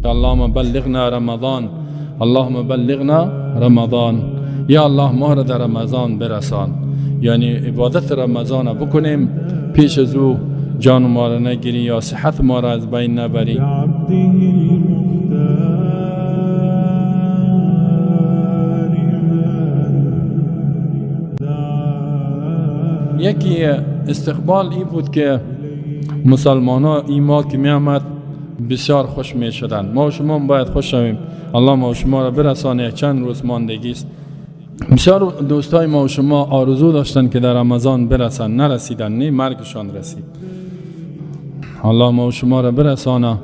اللهم بلغنا رمضان، اللهم بلغنا رمضان. یا الله ما را در رمضان برسان، یعنی عبادت رمضان بکنیم، پیش از او جان ما را نگیری یا صحت ما را از بین نبری. یکی استقبال ای بود که مسلمان ها ای ما که می آمد بسیار خوش می شدن. ما و شما باید خوش شویم. الله ما و شما را برسانه. چند روز ماندگی است. بسیار دوستای ما و شما آرزو داشتن که در رمضان برسن، نرسیدن، نه مرگشان رسید. الله ما و شما را برسانه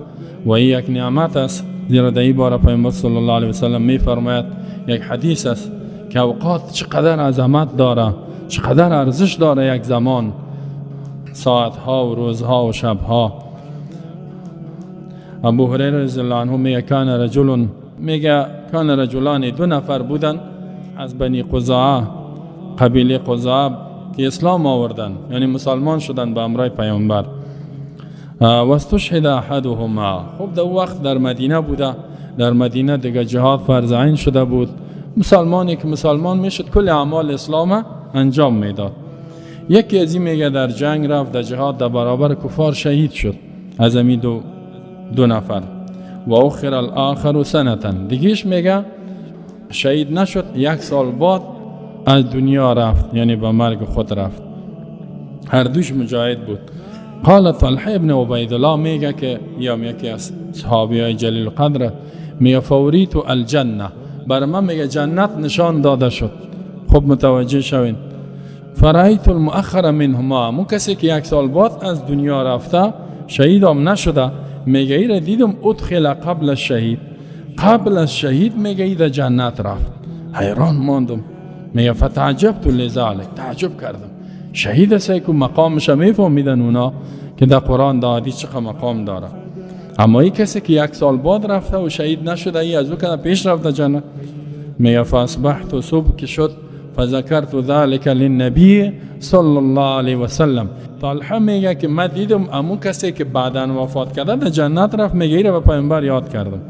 و این یک نعمت است. زیرا در این باره پیامبر صلی الله علیه وسلم می فرماید، یک حدیث است که اوقات چقدر عظمت داره، چقدر ارزش داره یک زمان، ساعتها و روزها و شبها. ابو هریره رضی الله عنه میگه کان رجل، میگه کان رجلان، دو نفر بودن از بنی قزاعه، قبیله قزاعه، که اسلام آوردن، یعنی مسلمان شدن به امرای پیامبر. واستشهد احدهما. خب در وقت در مدینه بوده، در مدینه دیگه جهاد فرض عین شده بود. مسلمانی که مسلمان میشد کل اعمال اسلام انجام میداد. یکی از این میگه در جنگ رفت، در جهاد در برابر کفار شهید شد، از امی دو نفر. و اخر الاخر سنتا، دیگهش میگه شهید نشد، یک سال بعد از دنیا رفت، یعنی به مرگ خود رفت. هر دوش مجاهد بود. قال طلحه ابن عبیدالله، میگه که یا یکی از صحابی های جلیل قدر، میگه فوریت الجنه، بر من میگه جنت نشان داده شد. خب متوجه شوین. فرایت المؤخر منهما، مو کسی که یک سال بعد از دنیا رفته، شهید هم نشده، میگه ای را دیدم ادخل قبل الشهید، قبل از شهید میگه ای در جنت رفت. حیران ماندم. میگه فتعجبت لذلک، تعجب کردم. شهید است که مقامش میفهمیدن اونا که در قرآن در حدیث چقدر مقام داره، اما این کسی که یک سال بعد رفته و شهید نشده، ای از او که پیش رفته جنت. میگه فاصبحت، صبح که شد، فذکرت ذلك للنبی صلی الله علیه وسلم. طلحه میگه که من دیدم امو کسی که بعدا وفات کرده در جنت رفت، میگه ایره به پیامبر یاد کردم.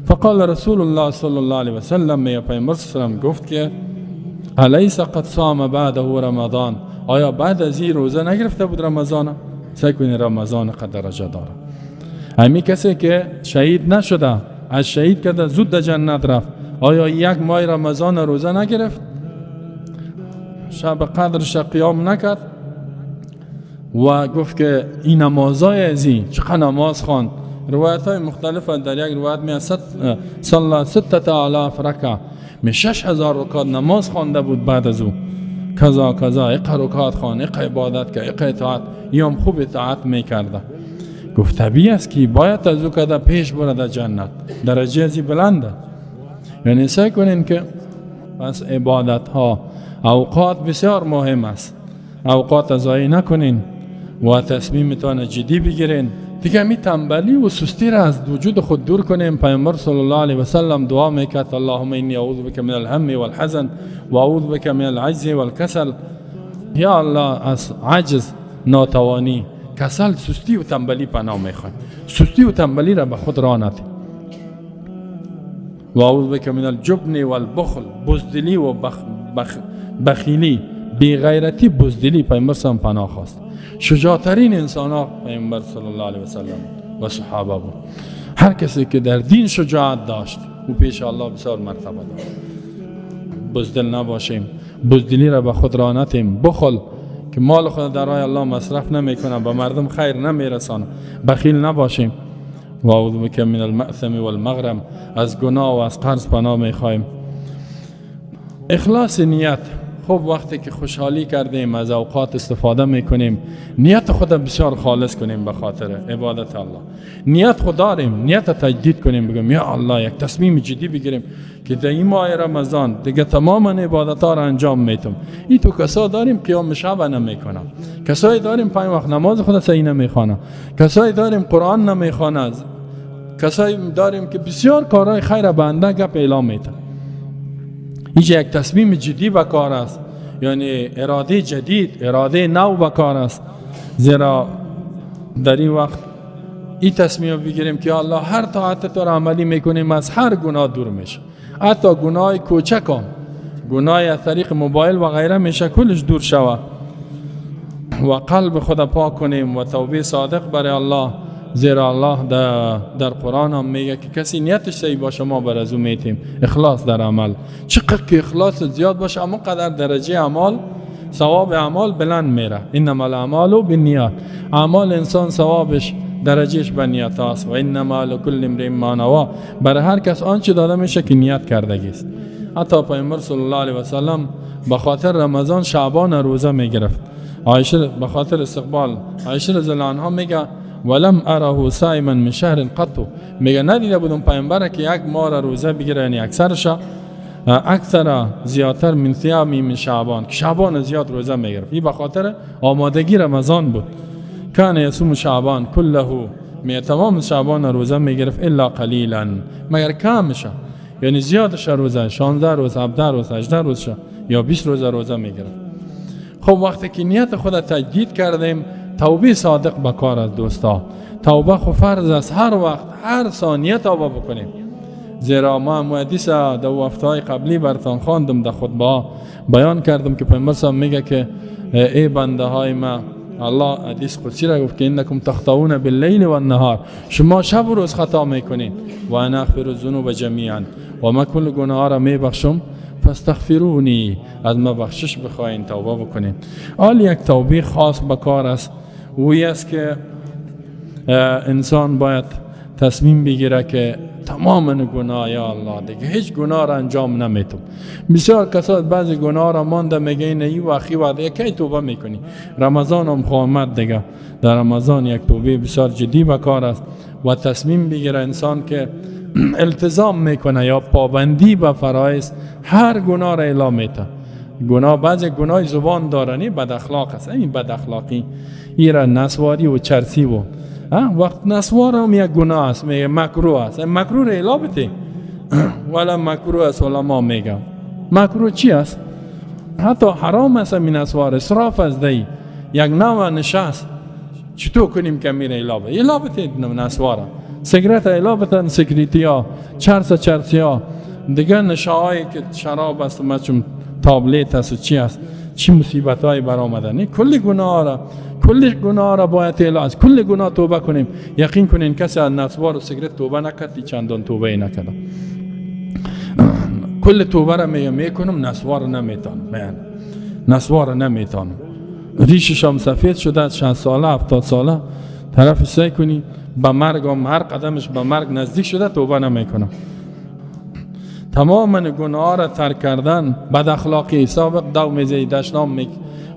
فقال رسول الله صلی الله علیه وسلم، میگه پیامبر صلی الله علیه وسلم گفت که الیس قد صام بعده رمضان، آیا بعد از این روزه نگرفته بود رمضان؟ سعی کنید رمضان قد درجه داره. امی کسی که شهید نشده، از شهید کرده زود در جنت رفت، آیا یک ماه رمضان روزه نگرفت؟ شب قدرش قیام نکرد و گفت که این نمازای ازی چقدر نماز خواند. روایت های مختلف، در یک روایت می صلی 6000 رکعه، می 6000 رکعت نماز خوانده بود. بعد از او کذا کذا، اقا رکعت خوان، اقا عبادت که اقا اطاعت، یام خوب اطاعت میکرده. گفت طبیعی است که باید از او کده پیش بره در جنت، درجه ازی بلنده. یعنی سعی کنین که پس عبادت ها، اوقات بسیار مهم است. اوقات ضایع نکنین و تصمیمتان جدی بگیرین. دیگه می تنبلی و سستی را از وجود خود دور کنیم. پیامبر صلی الله علیه و سلم دعا میکرد اللهم انی اعوذ بک من الهم والحزن و اعوذ بک من العجز والکسل. یا الله از عجز، ناتوانی، کسل، سستی و تنبلی پناه میخوایم. سستی و تنبلی را به خود راه ندیم. و اعوذ بک من الجبن والبخل، بزدلی و بخیلی، بیغیرتی، بزدلی. پیامبر صلی پناه خواست. شجاعترین انسان ها پیامبر صلی الله علیه و سلم و صحابه بود. هر کسی که در دین شجاعت داشت او پیش الله بسیار مرتبه داشت. بزدل نباشیم، بزدلی را به خود راه ندیم. بخل که مال خود در راه الله مصرف نمیکنه، به مردم خیر نمیرسانه، بخیل نباشیم. و اعوذ بک من المأثم والمغرم، از گناه و از قرض پناه میخوایم. اخلاص نیت. خب وقتی که خوشحالی کردیم، از اوقات استفاده میکنیم، نیت خود بسیار خالص کنیم به خاطر عبادت الله. نیت خود داریم، نیت تجدید کنیم، بگیم یا الله، یک تصمیم جدی بگیریم که در این ماه رمضان دیگه تماما عبادت ها را انجام میتم. این تو کسا داریم قیام شب نمیکنم، کسایی داریم پنج وقت نماز خود صحیح نمیخوانه، کسایی داریم قرآن نمیخوانه، کسایی داریم که بسیار کارهای خیر بنده گپ اعلام میتن. اینجا یک تصمیم جدی به کار است، یعنی اراده جدید، اراده نو به کار است. زیرا در این وقت این تصمیم بگیریم که الله هر طاعت تو را عملی میکنیم از هر گناه دور میشه، حتی گناه کوچکم، گناه از طریق موبایل و غیره میشه کلش دور شوه. و قلب خود پاک کنیم و توبه صادق برای الله، زیرا الله در قرآن هم میگه که کسی نیتش صحیح باشه ما بر از او میتیم. اخلاص در عمل، چقدر که اخلاص زیاد باشه اما قدر درجه اعمال، ثواب اعمال بلند میره. انما الاعمال بالنیات، اعمال انسان ثوابش درجهش به نیت است. و انما لکل امرئ ما نوی، برای هر کس آنچه داده میشه که نیت کردگی است. حتی پیامبر صلی الله علیه و سلم به خاطر رمضان شعبان روزه میگرفت. عایشه به خاطر استقبال، عایشه رضی الله عنها میگه ولم اره صائما من شهر قط، میگه ندیده بودم پیامبر که یک ماه را روزه بگیره، یعنی اکثرش اکثر زیادتر من صیامی من شعبان، که شعبان زیاد روزه میگرفت. این به خاطر آمادگی رمضان بود. کان یصوم شعبان کله، می تمام شعبان روزه میگرفت الا قلیلا، مگر کمش، یعنی زیادش روزه 16 روز، 17 روز، 18 روز یا 20 روز روزه میگرفت. خب وقتی که نیت خود تجدید کردیم، توبه صادق به کار است دوستا. توبه خو فرض است، هر وقت هر ثانیه توبه بکنیم. زیرا ما حدیث در هفته‌های قبلی برتان خواندم، در خطبه بیان کردم که پیامبر صلی میگه که ای بنده های ما، الله حدیث قدسی را گفت که انکم تخطئون باللیل و النهار، شما شب و روز خطا میکنید، و انا اغفر الذنوب جمیعا، و ما کل گناه را میبخشم، فاستغفرونی، از ما بخشش بخواین، توبه بکنین. حال یک توبه خاص به کار است، اوی است که انسان باید تصمیم بگیره که تمام گناه یا الله دیگه هیچ گناه را انجام نمیتم. بسیار کسات بعضی گناه را مانده، میگه اینه ای وخی وعده کی توبه میکنی؟ رمضان هم خواهد دیگه، در رمضان یک توبه بسیار جدی به کار است و تصمیم بگیره انسان که التزام میکنه یا پابندی به فرایض، هر گناه را اعلام میته. گناه بعضی گناه زبان داره، بد اخلاق است، این بد اخلاقی ایرا نسواری و چرسی و وقت نسوار هم یک گناه است، میگه مکروه است، مکروه را اعلام بده. ولی مکروه است، علما میگم مکروه چی است؟ حتی حرام است این نسوار، اسراف است، دی یک نوع نشست، چطور کنیم که میره اعلام بده؟ اعلام بده نسواره، سیگرت اعلام بتن، سیگریتی ها، چرس چرسی ها، دیگه نشاهایی که شراب است و چون تابلیت است و چی است، چی مصیبت های برآمدن. کل گناه را، کل گناه را باید اعلام، کل گناه توبه کنیم. یقین کنین کسی از نسوار و سیگرت توبه نکرد، چندان توبه نکرد. کل توبه را میکنم، نسوار نمیتونم، من نسوار نمیتونم. ریشش هم سفید شده، 60 ساله 70 ساله، طرف سعی کنی به مرگ هم هر قدمش به مرگ نزدیک شده، توبه نمیکنم. تمام گناه را ترک کردن، بد اخلاقی، سابق دو میزه دشنام می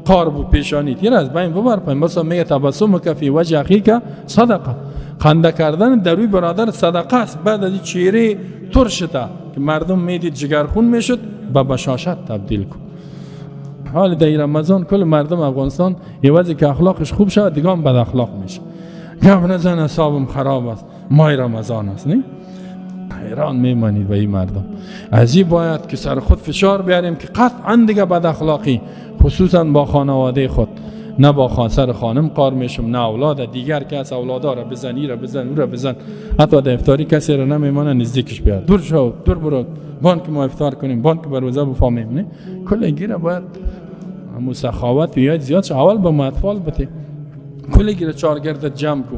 قار بو پیشانی تیر از بین ببر. پیامبر میگه تبسم فی وجه اخیک صدقه، خنده کردن در روی برادر صدقه است. بعد از چهره ترشته که مردم میدید جگرخون میشد، به بشاشت تبدیل کن. حال در رمضان کل مردم افغانستان یه که اخلاقش خوب شد، دیگه هم بد اخلاق میشه. گپ نزن حسابم خراب است، ماه رمضان است، نه؟ حیران میمانید به این مردم. از این باید که سر خود فشار بیاریم که قطعا دیگه بد اخلاقی، خصوصا با خانواده خود، نه با سر خانم قار میشم، نه اولاد دیگر کس، اولادا را بزن، ای را بزن، او را بزن، حتی در افطاری کسی را نمیمانه نزدیکش بیاد، دور شو، دور برو، بانک ما افطار کنیم، بانک بر روزه بفهمیم. نه کل گیره باید همو سخاوت یاد زیاد شو، اول به اطفال بده، کل گیره چارگرد جمع کو.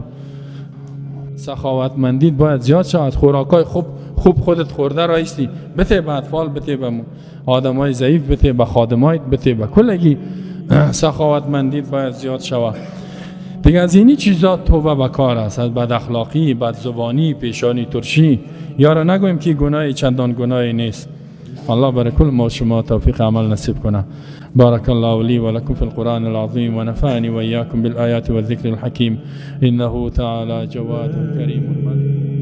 سخاوتمندیت باید زیاد شد، از خوراکای خوب خوب خودت خورده رایستی بته به اطفال، بته به آدمای ضعیف، بته به خادمایت، بته به کلگی. سخاوتمندیت باید زیاد شود. دیگه از اینی چیزا توبه به کار است، از بد اخلاقی، بد زبانی، پیشانی ترشی، یارا نگویم که گناهی چندان گناهی نیست. الله برای کل ما شما توفیق عمل نصیب کنه. بارك الله لي ولكم في القرآن العظيم ونفعني وإياكم بالآيات والذكر الحكيم إنه تعالى جواد كريم مليك.